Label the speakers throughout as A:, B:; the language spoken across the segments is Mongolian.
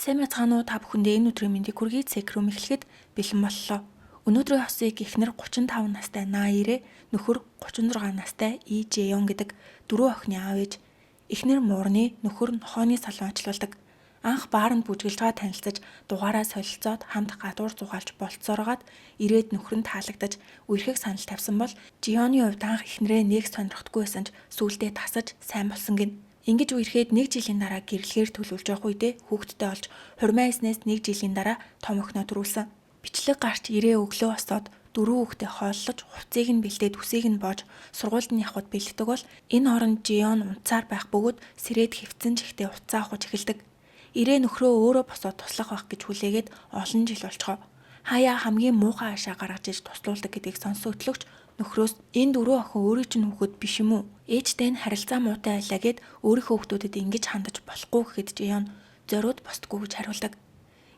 A: Сайн байцгаана уу, та бүхэндээ энэ өдрийн мэндийг хүргэе. Секрум эхлэхэд бэлэн боллоо. Өнөөдрийн хосыг эхнэр 35 настай Наирэ, нөхөр 36 настай И Жэйон гэдэг дөрвөн охины аав ээж. Эхнэр муурны, нөхөр нохойны салон ажилуулдаг. Анх бааранд бүжгэлж байгаа танилцаж, дугаараа солилцоод хамт гадуур зугаалж болцоороод ирээд нөхөр нь таалагдаж үерхэх санал тавьсан бол Жионы хувьд анх эхнэрээ нэг сонирхдаггүй байсан ч сүүлдээ тасаж сайн болсон гин. Ингэж үерхэд нэг жилийн дараа гэрлэгээр төлөвлөж явах үедээ хүүхэдтэй олж хурмаа эснээс нэг жилийн дараа том охиноо төрүүлсэн. Бичлэг гарч ирээ өглөө босоод дөрвөн хүүхдээ хооллож, хувцсыг нь бэлдээд үсийг нь боож сургуульд нь явхад бэлддэг бол энэ хооронд Жион унтсаар байх бөгөөд сэрээд хэвтсэн чигтээ утсаа ухаж эхэлдэг. Ирээ нөхрөө өөрөө босоод туслах байх гэж хүлээгээд олон жил болцгоо. Хаяа хамгийн муухай ашаа гаргаж иж туслуулдаг гэдгийг сонссон хөтлөгч нөхрөөс энэ дөрвөн охин өөрийн чинь хүүхэд биш юм уу? Ээжтэй нь харилцаа муутай байлаа гэд өөрийнхөө хүүхдүүдэд ингэж хандаж болохгүй гэхэд Жион зориуд босдоггүй гэж хариулдаг.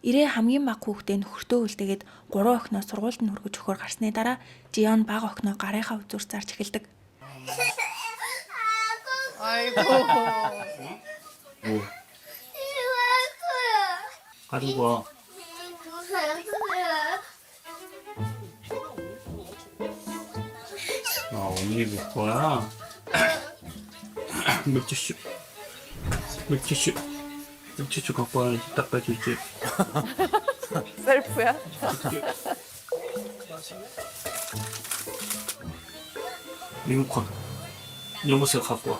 A: Ирээ хамгийн бага хүүхдээ нөхөртөө үлдээгээд гурван охиноо сургуульд нь хүргэж өгөхөөр гарсны дараа Жион бага охиноо гарынхаа үзүүр зарж эхэлдэг.
B: 아이고.
C: 뭐 가지고 와. 아, 언니 볼 거야? 물티슈. 물티슈. 물티슈 갖고 와야지 닦아주지.
B: 셀프야?
C: 리모컨. 이런 거 갖고 와.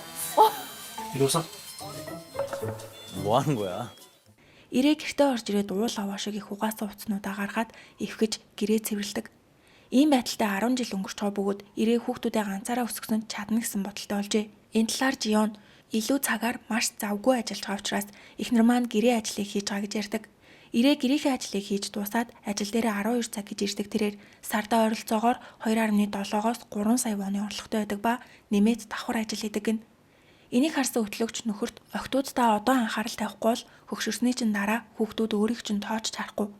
C: 이거 사?
D: 뭐 하는 거야?
A: Ирээ гэртээ орж ирээд уул аваа шиг их угаасан утаснуудаа гаргаад эвхэж гэрээ цэвэрлэдэг. Ийм байдалтай 10 жил өнгөрч байгаа бөгөөд ирээ хүүхдүүдээ ганцаараа өсгсөн чадна гэсэн бодолтой болжээ. Энэ талаар Жион илүү цагаар маш завгүй ажиллаж байгаа учраас эхнэр маань гэрээ ажлыг хийж байгаа гэж ярьдаг. Ирээ гэрийнхээ ажлыг хийж дуусаад ажил дээрээ 12 цаг гэж ирдэг тэрээр сардаа ойролцоогоор 2.7-оос 3 сая воны орлоготой байдаг ба нэмээд давхар ажил хийдэг гин. Энийг харсан хөтлөгч нөхөрт охтууддаа одоо анхаарал тавихгүй бол хөгшөрсний чинь дараа хүүхдүүд өөрийг чинь тооч чарахгүй.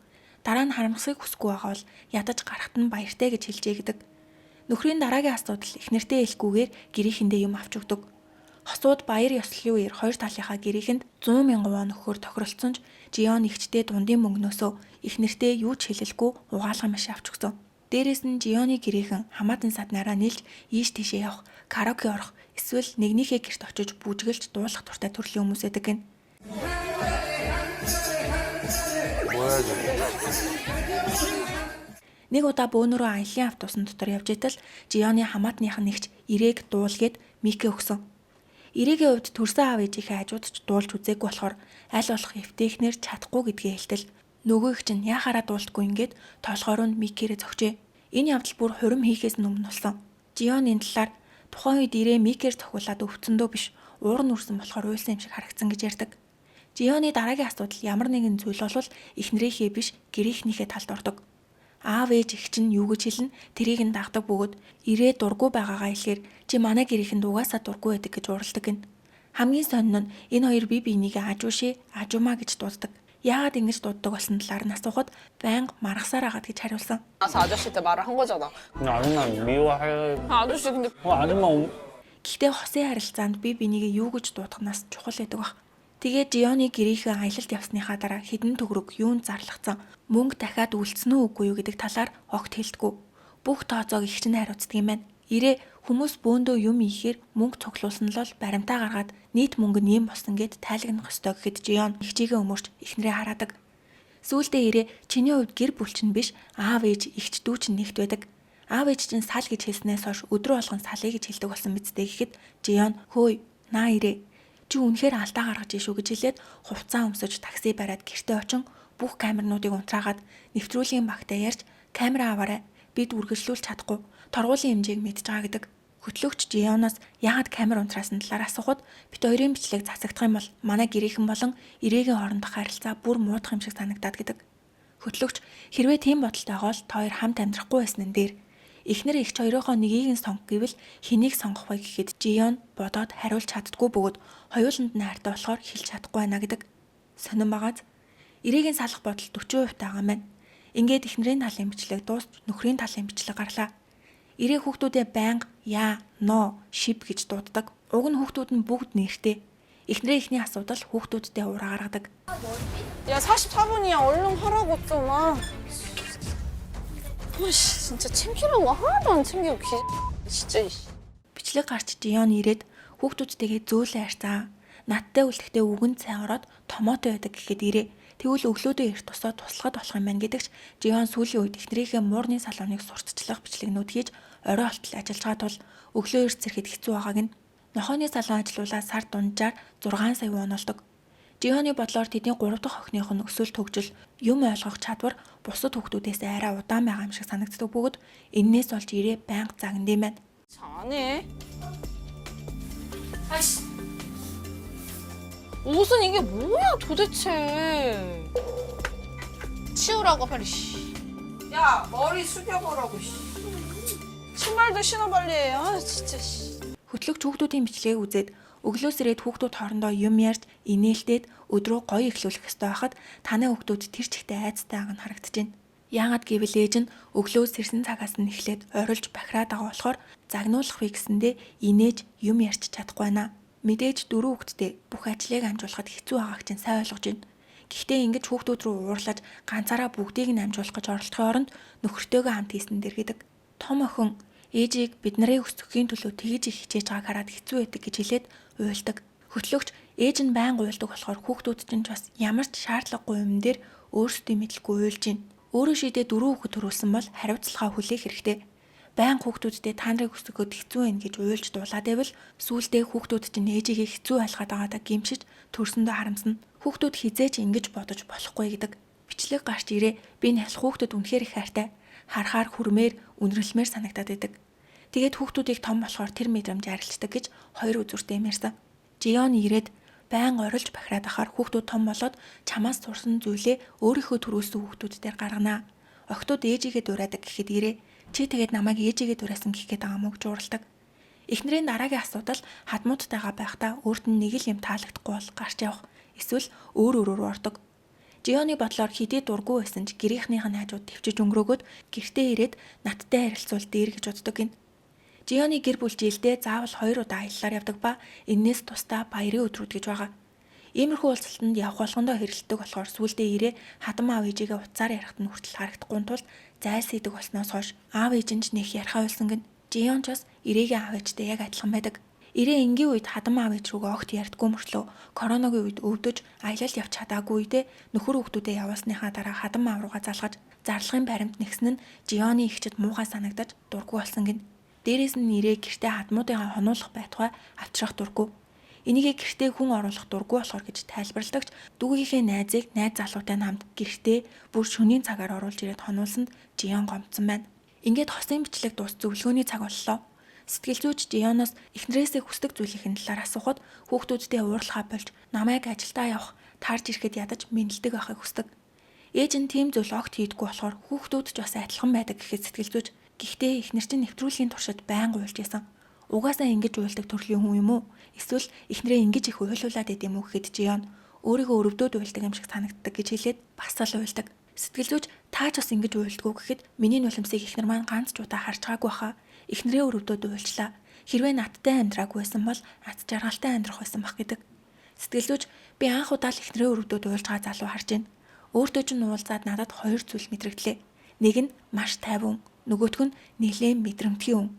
A: Дараа нь харамсахыг хүсэхгүй байгаа бол ядаж гарахт нь баяртай гэж хэлжээ гэдэг. Нөхрийн дараагийн асуудал эхнэртээ хэлэхгүйгээр гэрээхэндээ юм авч өгдөг. Хосууд баяр ёслолын үеэр хоёр талынхаа гэрээхэнд 100 мянган вон өгөхөөр тохиролцсон ч Жион эгчтэй дундын мөнгнөөсөө эхнэртээ юу ч хэлэлгүй угаалгын машин авч өгсөн. Дээрээс нь Жионы гэрээхэн хамаатан саднаараа нийлж ийш тийшээ явах, караоке орох, эсвэл нэгнийхээ гэрт очиж бүжгэлж дуулах дуртай төрлийн хүмүүс байдаг гин.
D: 뭐야 저게?
A: Нэг удаа бөөнөрөө аялын автобусын дотор явж итэл Жионы хамаатных нь нэгч ирээг дуулгээд Микэ өгсөн. Ирээгийн хувьд төрсөн аав ээжийнхээ хажууд ч дуулж үзээгүй болохоор аль болох эвтэйхнэр чадахгүй гэдгээ хэлтэл нөгөөх чинь яхаараа дуулдаггүй ингээд толгоор нь Микэрээ зөгчээ. Энэ явдал бүр хурим хийхээс өмнө болсон. Жион энэ талаар тухайн үед ирээ Микэр цохиулаад өвцөндөө биш уур нь үрсэн болохоор уйлсан юм шиг харагдсан гэж ярьдаг. Жионы дараагийн асуудал ямар нэгэн зүйл болвол эхнэрийнхээ биш гэрийнхнийхээ талд ордог. Аав ээж эх чинь юу гэж хэлнэ тэрийг нь дагдаг бөгөөд ирээ дургүй байгаагаа хэлэхээр чи манай гэрийнхэнд угаасаа дургүй байдаг гэж уурладаг гин. Хамгийн сонин нь энэ хоёр бие биенийгээ ажуушээ ажумаа гэж дууддаг. Яагаад ингэж дууддаг болсон талаар нь асуухад байнга маргасаар агаад гэж хариулсан.
B: 나서 아저씨한테 말을 한 거잖아.
C: 그냥 아줌마 미워할.
B: 아, 아저씨 근데
C: 어, 아줌마
A: Гэхдээ хосын харилцаанд бие биенийгээ юу гэж дуудахнаас чухал байдаг баг. Тэгээд Жионы гэрийнхэн аялалд явсныхаа дараа хэдэн төгрөг юунд зарлахсан, мөнгө дахиад үлдсэн үү үгүй юу гэдэг талаар огт хэлдэггүй. Бүх тооцоог эгч нь хариуцдаг юм байна. Ирээ хүмүүс бөөндөө юм ийхээр мөнгө цуглуулсан л бол баримтаа гаргаад нийт мөнгө нь ийм болсон гэд тайлагнах ёстой гэхэд Жион эгчийгээ өмөрч эхнэрээ хараадаг. Сүүлдээ ирээ чиний хувьд гэр бүл чинь биш аав ээж эгч дүү чинь нэгт байдаг. Аав ээж чинь сал гэж хэлснээс хойш өдрө болгон салъя гэж хэлдэг болсон биз дээ гэхэд Жион хөөе наа ирээ. Чи үнэхээр алдаа гаргаж ий шүү гэж хэлээд хувцаа өмсөж такси бариад гэртээ очин бүх камернуудыг унтраагаад нэвтрүүлгийн багтай ярьж камера аваарай. Бид үргэлжлүүлж чадахгүй. Торгуулийн хэмжээг мэдж байгаа гэдэг. Хөтлөгч Жионоос яагаад камер унтраасан талаар асуухад бид хоёрын бичлэг засагдах юм бол манай гэрийнхэн болон ирээгийн хоорондох харилцаа бүр муудах юм шиг санагдаад гэдэг. Хөтлөгч хэрвээ тийм бодолтой байгаа бол та хоёр хамт амьдрахгүй байсан нь дээр эхнэр эгч хоёрынхоо нэгийг нь сонгох гэвэл хэнийг сонгох вэ гэхэд Жион бодоод хариулж чаддаггүй бөгөөд хоёуланд нь хайртай болохоор хэлж чадахгүй байна гэдэг. Сонин багаз ирээгийн салах бодол 40% байгаа маань. Ингээд эхнэрийн талын бичлэг дуусч нөхрийн талын бичлэг гарлаа. Ирээ хүүхдүүдээ байнга яа, но, шип гэж дууддаг. Уг нь хүүхдүүд нь бүгд нэртэй. Эхнэрээ эхний асуудал хүүхдүүдтэй ураа гаргадаг.
B: 야 44분이야. 얼른 하라고 좀. 아. 아씨 진짜 챙기라고 하나도 안 챙기고 기 진짜 이씨.
A: Бичлэг гарч Жион ирээд хүүхдүүдтэйгээ зөөлөн харьцаа. Надтай үлдэхдээ үгэн цай ороод томото байдаг гэхэд ирээ. Тэгвэл өглөөдөө эрт тусаа туслахад болох юм байна гэдэгч Жион сүүлийн үед эхнэрийнхээ муурны салоныг сурталчлах бичлэгнүүд хийж орой болтол ажиллаж байгаа тул өглөө эрт сэрэхэд хэцүү байгааг нь нохойны салон ажилуулаад сар дунджаар 6 сая вон олдог. Жионы бодлоор тэдний 3 дахь охиных нь өсвөл төгжил юм ойлгох чадвар бусад хүүхдүүдээс арай удаан байгаа юм шиг санагддаг бөгөөд энээс олж ирээ байнга загнад юм байна.
B: 안 해. 아씨. 옷은 이게 뭐야 도대체. 치우라고 빨리. 씨. 야 머리 숙여보라고. 씨. 신발도 신어 빨리. 아 진짜. 씨.
A: Хөтлөгч хүүхдүүдийн бичлэгийг үзээд өглөөс ирээд хүүхдүүд хоорондоо юм ярьж, инээлдээд өдрөө гоё эхлүүлэх ёстой байхад танай хүүхдүүд тэр чигтээ айцтай байгаа нь харагдаж байна. Яагаад гэвэл ээж нь өглөө сэрсэн цагаас нь эхлээд орилж бахираад байгаа болохоор загнуулах вэ гэсэндээ инээж юм ярьж чадахгүй байна. Мэдээж дөрөв хүүхэдтэй бүх ажлыг амжуулахад хэцүү байгааг чинь сайн ойлгож байна. Гэхдээ ингэж хүүхдүүд рүү уурлаж ганцаараа бүгдийг нь амжуулах гэж оролдохын оронд нөхөртөөгөө хамт хийсэн дэр гэдэг. Том охин ээжийг бид нарыг өсгөхийн төлөө тэгж их хичээж байгааг хараад хэцүү байдаг гэж хэлээд уйлдаг. Хөтлөгч ээж нь байнга уйлдаг болохоор хүүхдүүд чинь ч бас ямар ч шаардлагагүй юм дээр өөрсдийн мэдлгүй уйлж байна. Өөрөө шидээ дөрөв хүүхэд төрүүлсэн бол хариуцлагаа хүлээх хэрэгтэй. Байнга хүүхдүүддээ та нарыг өсгөхөд хэцүү байна гэж уйлж дуулаад байвал сүүлдээ хүүхдүүд чинь ээжигээ хэцүү айлгаад байгаадаа гэмшиж төрсөндөө харамсна. Хүүхдүүд хизээч ингэж бодож болохгүй гэдэг. Бичлэг гарч ирээ би нялх хүүхдэд үнэхээр их хайртай. Харахаар хүрмээр, үнэрлэмээр санагдаад байдаг. Тэгээд хүүхдүүдийг том болохоор тэр мэдрэмж арилждаг гэж хоёр үзүүртэй юм ярьсан. Жион ирээд байн орилж бахираад ахаар хүүхдүүд том болоод чамаас сурсан зүйлээ өөрийнхөө төрүүлсэн хүүхдүүд дээр гаргана. Охтууд ээжигээ дуурайдаг гэхэд ирээ. Чи тэгээд намайг ээжигээ дуурайсан гэх гээд байгаа мó гэж ууралдаг. Эхнэрийн дараагийн асуудал хадмуудтайгаа байхдаа өөрт нь нэг л юм таалагдахгүй бол гарч явах эсвэл өөр өөрөөр ордог. Жионы бодлоор хэдий дургүй байсан ч гэрийнхнийх нь хажууд төвчж өнгөрөөгөөд гэртээ ирээд надтай харилцуул дээр гэж боддог гин. Жионы гэр бүл жилдээ заавал 2 удаа аяллаар явдаг ба энээс тусдаа баярын өдрүүд гэж байгаа. Иймэрхүү уулзалтанд явах болгондоо хэрэлддэг болохоор сүүлдээ ирээ хадам аав ээжигээ утсаар ярихад нь хүртэл харагдахгүй тул зайлсхийдэг болсноос хойш аав ээж нь ч нэх ярихаа болсон гин. Жион ч бас ирээгийн аав ээжтэй яг адилхан байдаг. Ирээ энгийн үед хадам аав ээж рүүгээ огт ярьдаггүй мөртлөө коронагийн үед өвдөж аялал явж чадаагүй үедээ нөхөр хүүхдүүдээ явуулсныхаа дараа хадам аав руугаа залгаж зарлагын баримт нэгсэн нь Жионы эгчид муухай санагдаж дургүй болсон гин. Дээрээс нь нэрээ гэртээ хадмуудыгаа хонуулах байтугай авчрах дургүй. Энийгээ гэртээ хүн оруулах дургүй болохоор гэж тайлбарладагч дүүгийнхээ найзыг найз залуутай нь хамт гэртээ бүр шөнийн цагаар оруулж ирээд хонуулсанд Жион гомдсон байна. Ингээд хосын бичлэг дуус зөвлөгөөний цаг боллоо. Сэтгэл зүйч Жионоос эхнэрээсээ хүсдэг зүйлийн талаар асуухад хүүхдүүдтэй уурлахаа болж намайг ажилдаа явах, таарж ирэхэд ядаж мэндэлдэг байхыг хүсдэг. Ээж нь тийм зүйл огт хийдэггүй болохоор хүүхдүүд ч бас адилхан байдаг гэхэд сэтгэл зүйч гэхдээ эхнэр чинь нэвтрүүлгийн туршид байнга уйлж исэн. Угаасаа ингэж уйлдаг төрлийн хүн юм уу? Эсвэл эхнэрээ ингэж их уйлуулад байд юм уу гэхэд Жион өөрийгөө өрөвдөөд уйлдаг юм шиг санагддаг гэж хэлээд бас л уйлдаг. Сэтгэл зүйч таа ч бас ингэж уйлдаггүй гэхэд миний нулимсыг эхнэр маань ганц ч удаа харж байгаагүй хаа. Эхнэрээ өрөвдөөд уйлчлаа. Хэрвээ надтай амьдраагүй байсан бол аз жаргалтай амьдрах байсан бах гэдэг. Сэтгэл зүйч би анх удаа л эхнэрээ өрөвдөөд уйлж байгаа залуу харж байна. Өөртөө ч нуулзаад надад хоёр зүйл мэдрэгдлээ. Нэг нь маш тайван, нөгөөх нь нэлээд мэдрэмтгий хүн.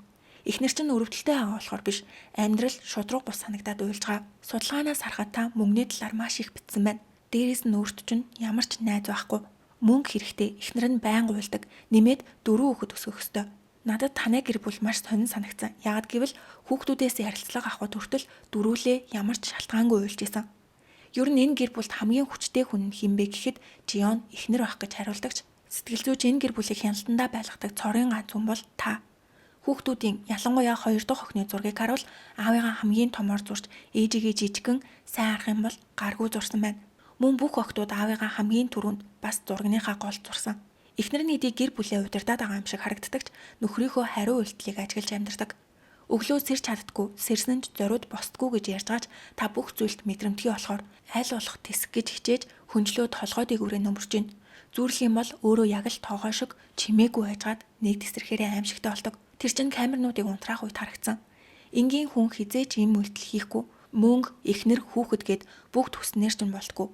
A: Эхнэр чинь өрөвдөлтэй байгаа болохоор биш, амьдрал шудраг бус санагдаад уйлж байгаа. Судалгаанаас харахад та мөнгөний талаар маш их битсэн байна. Дээрээс нь өөрт чинь ямар ч найз байхгүй. Мөнгө хэрэгтэй, эхнэр нь байнга уйлдаг. Нэмээд дөрөв хүүхэд өсгөх ёстой. Надад танай гэр бүл маш сонин санагдсан. Яагаад гэвэл хүүхдүүдээс ярилцлага авахд хүртэл дөрүүлээ ямар ч шалтгаангүй уйлж исэн. Ер нь энэ гэр бүлд хамгийн хүчтэй хүн нь хэн бэ гэхэд Жион эхнэр байх гэж хариулдагч. Сэтгэл зүйч энэ гэр бүлийг хяналтандаа байлгадаг цорын ганц хүн бол та. Хүүхдүүдийн ялангуяа хоёр дахь охины зургийг харуул аавыгаа хамгийн томоор зурж ээжигээ жижигхэн сайн харах юм бол гаргүй зурсан байна. Мөн бүх охтууд аавыгаа хамгийн түрүүнд бас зургийнхаа голд зурсан. Эхнэр нь хэдий гэр бүлээ удирдах байгаа юм шиг харагддаг ч нөхрийнхөө хариу үйлдэлийг ажиглаж амьдардаг. Өглөө сэрч чаддгүй, сэрсэн ч зориуд босдгүй гэж ярьж гаач та бүх зүйлд мэдрэмтгий болохоор аль болох тэсэх гэж хичээж хөнжлөө толгой дээгүүрээ нөмөрч гин. Зүүрлэх юм бол өөрөө яг л тоогой шиг чимээгүй байжгаад нэг тесрэхээрээ аимшигтай болдог. Тэр чинь камернуудыг унтраах үед харагдсан. Энгийн хүн хизээч ийм үйлдэл хийхгүй. Мөнгө, эхнэр, хүүхэд гээд бүх төснөр чинь болтгүй.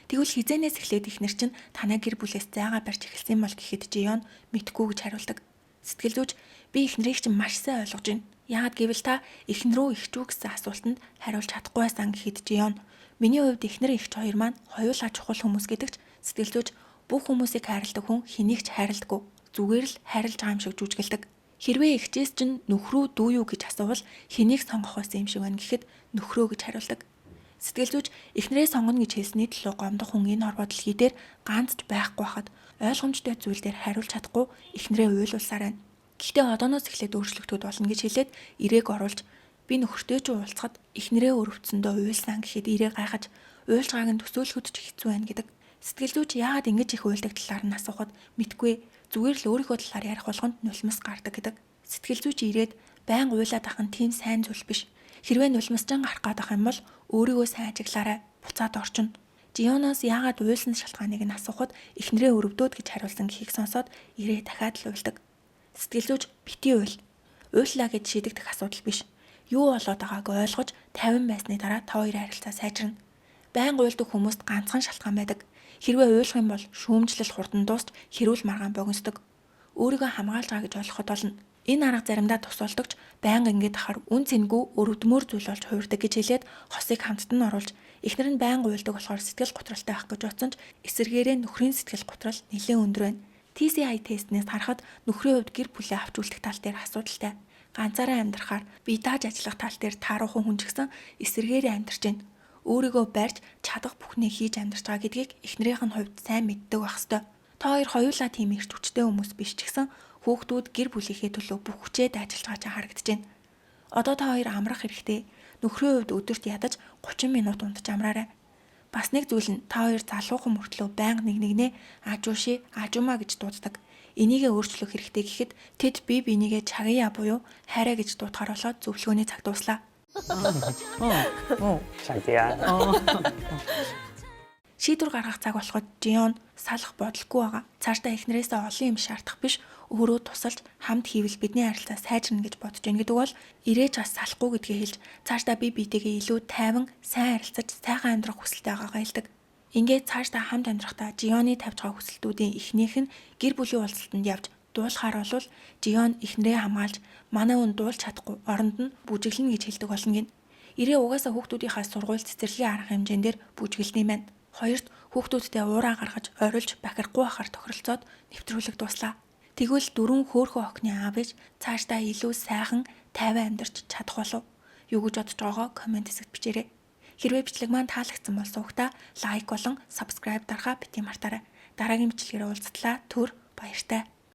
A: Тэгвэл хизээнээс эхлээд эхнэр чинь танай гэр бүлээс зайгаа барьж эхэлсэн юм бол гэхэд Жион мэдгүй гэж хариулдаг. Сэтгэл зүйч би эхнэрийг чинь маш сайн ойлгож байна. Яагаад гэвэл та эхнэр үү эгч үү гэсэн асуултанд хариулж чадахгүй байсан гэхэд Жион миний хувьд эхнэр эгч хоёр маань хоёулаа чухал хүмүүс гэдэгч сэтгэл зүйч бүх хүмүүсийг хайрладаг хүн хэнийг ч хайрладаггүй. Зүгээр л хайрлаж байгаа юм шиг жүжиглэдэг. Хэрвээ эгчээс чинь нөхрөө дүү юу гэж асуувал хэнийг сонгох байсан юм шиг байна гэхэд нөхрөө гэж хариулдаг. Сэтгэл зүйч эхнэрээ сонгоно гэж хэлсний төлөө гомдох хүн энэ хорвоо дэлхий дээр ганц ч байхгүй хахад ойлгомжтой зүйл дээр хариулж чадахгүй эхнэрээ уйлуулсаар байна. Гэхдээ одооноос эхлээд өөрчлөгдөд болно гэж хэлээд ирээг оруулж би нөхөртэй ч уулзахад эхнэрээ өрөвдсөндөө уйлсан гэхэд ирээ гайхаж уйлж байгааг нь төсөөлөхөд ч хэцүү байна гэдэг. Сэтгэл зүйч яагаад ингэж их уйлдаг талаар нь асуухад мэдгүй зүгээр л өөрийнхөө талаар ярих болгонд нулимс гардаг гэдэг. Сэтгэл зүйч ирээд байнга уйлаад ах нь тийм сайн зүйл биш. Хэрвээ нулимсжин гарах гээд ах юм бол өөрийгөө сайн ажиглаарай. Буцаад орчино. Жионоос яагаад уйлсан шалтгааныг нь асуухад эхнэрээ өрөвдөөд гэж хариулсан гэхийг сонсоод ирээ дахиад л уйлдаг. Сэтгэл зүйч бити уйл. Уйллаа гэж шийдэгдэх асуудал биш. Юу болоод байгааг ойлгож 50 байсны дараа та хоёрын харилцаа сайжирна. Байнга уйлдаг хүмүүст ганцхан шалтгаан байдаг. Хэрвээ уйлах юм бол шүүмжлэл хурдан дуусч хэрүүл маргаан богиносдог. Өөрийгөө хамгаалж байгаа гэж ойлгоход болно. Энэ арга заримдаа тус болдог ч байнга ингэж ахаар үн цэнгүй өрөвдмөр зүйл болж хувирдаг гэж хэлээд хосыг хамтд нь оруулж эхнэр нь байнга уйлдаг болохоор сэтгэл готролтой байх гэж бодсон ч эсэргээрээ нөхрийн сэтгэл готрол нэлээд өндөр байна. TCI тестнээс харахад нөхрийн хувьд гэр бүлээ авч үлдэх тал дээр асуудалтай. Ганцаараа амьдрахаар бие дааж ажиллах тал дээр тааруухан хүн ч гэсэн эсэргээрээ амьдарч байна. Өөрийгөө барьж чадах бүхнээ хийж амьдарч байгаа гэдгийг эхнэрийнх нь хувьд сайн мэддэг байх ёстой. Та хоёр хоёулаа тийм эрч хүчтэй хүмүүс биш ч гэсэн хүүхдүүд гэр бүлийнхээ төлөө бүх хүчээ дайчилж байгаа чинь харагдаж байна. Одоо та хоёр амрах хэрэгтэй. Нөхрийн хувьд өдөрт ядаж 30 минут унтаж амраарай. Бас нэг зүйл нь та хоёр залуухан мөртлөө байнга нэг нэгнээ ажууши, ажумаа гэж дууддаг. Энийгээ өөрчлөх хэрэгтэй гэхэд тэд бие бинийгээ чагия буюу хайраа гэж дуудахаар болоод зөвлөгөөний цаг дууслаа.
C: 자기야.
A: Шийдвэр гаргах цаг болоход Жион салах бодолгүй байгаа. Цаашдаа эхнэрээсээ олон юм шаардах биш, өөрөө тусалж хамт хийвэл бидний харилцаа сайжирна гэж бодож байна гэдэг бол ирээж бас салахгүй гэдгээ хэлж цаашдаа би биетэйгээ илүү тайван, сайн харилцаж, сайхан амьдрах хүсэлтэй байгаагаа хэлдэг. Ингээд цаашдаа хамт амьдрахдаа Жионы тавьж байгаа хүсэлтүүдийн эхнийх нь гэр бүлийн уулзалтанд явж дуулахаар болвол Жион эхнэрээ хамгаалж манай хүн дуулж чадахгүй оронд нь бүжиглэнэ гэж хэлдэг болно гин. Ирээ угаасаа хүүхдүүдийнхаа сургууль цэцэрлэгийн арга хэмжээн дээр бүжиглэдэг юм байна. Хоёрт хүүхдүүдтэй уураа гаргаж орилж бахирахгүй байхаар тохиролцоод нэвтрүүлэг дууслаа. Тэгвэл дөрвөн хөөрхөн охины аав ээж цаашдаа илүү сайхан тайван амьдарч чадах болов юу гэж бодож байгаагаа коммент хэсэгт бичээрэй. Хэрвээ бичлэг маань таалагдсан бол сувагтаа like болон subscribe дарахаа битгий мартаарай. Дараагийн бичлэгээр уулзтлаа. Түр баяртай.